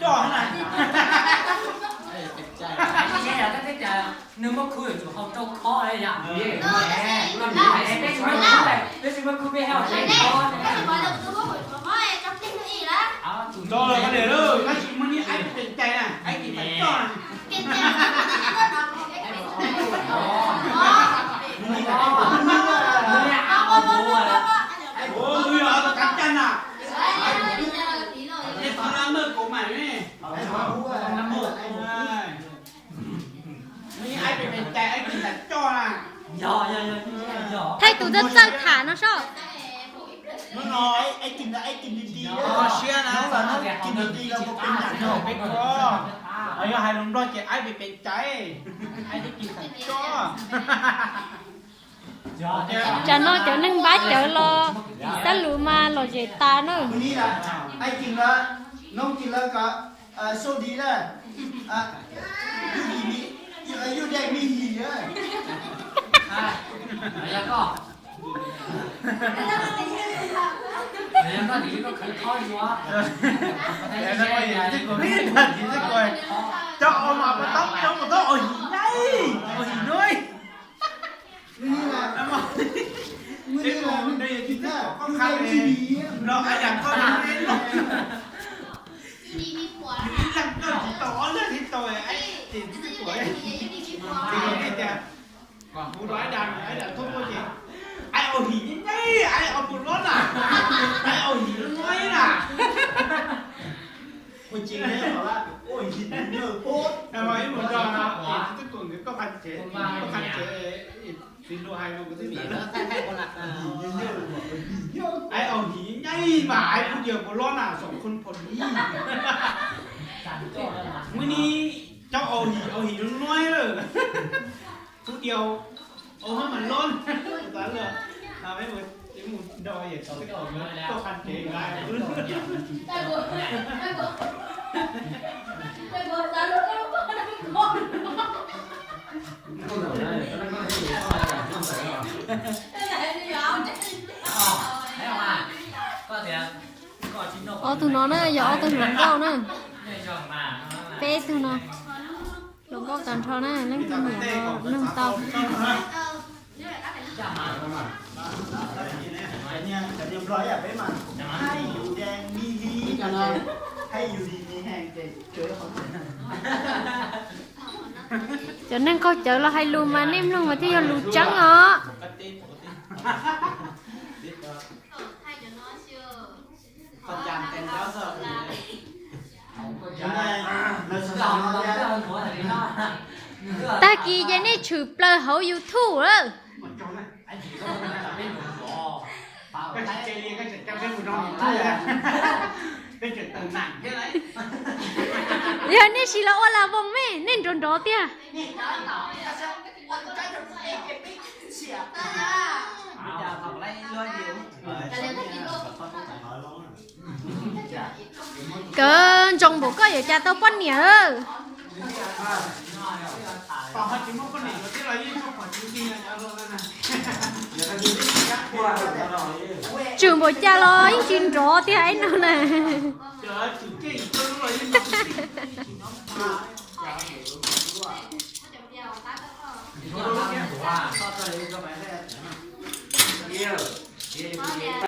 coj na. Nws muab khub yuav tsum hau rau khob yom. Peb tsis muab khub, peb tsis muab khub, peb hau rau khob. Tso los ko niam lauj, koj tsis muaj neb aib pem cai na, aib kis tas coj na. Ua, wb yog tus kav caj na. Neb txhob lab maj kuv mas ne. Neb aib pem cai, aib kis tas coj na. Thaij tus txawj txawj tham no sob. Hnub no aib kis, aib kis nti nti, koj siab na, hnub no kis nti nti los puas pem cai no peb kuv. Yog hais lus Nplog ces aib pem pem cai, aib kis tas coj. Tsam no cov neeg npab cawv los xab lus mas lom zem tas na. Aib kis lawv, noob kis lawv kom soj di lawm. Yus di, yus di mi his. Cov o mas pas tau, cov pas tau o him nyaib, o him nuav. Koj qha los a yam koj li no. Ib leeg koj tsis tau, ob leeg tsis tau, ces tib tug tuam. Ces yog tias kuv rau aib dam, aib dam thoob tuaj ces aib o him nyaib, aib o puas lob na, aib o him nuaib na. Ib mus nrog no, koj qha tsev, koj qha tsev, txiv hluas hais no kuv twb tawm. Aib o him nyaib mas aib pub dias puas lob na, xoom khon phom li. Muaj ib cov o him, o him nuaib lawm. Pub dias o hab mas lob. Tas lawm, peb mus nrog yawm txiv koj qha tsev. Ob tug no na yog ob tug hluas nkauj na. Peb tug no hluas nkauj tag nrho na, leej twg nyiam los nug tau. Cov neeg qaug cawv los hais lus mas nej mloog mas thiaj yog lus tseeb os. Tag kis ces nej tshwm plaws hauv YouTube lawm. Yog nej sim los ua las voos me, nej nrov nrov tiag. Kawg ntsoov npaum koj yuav cas tau poj niam lawm. Tshwm npaum cas los yeej tsis nrov tiag ib no na.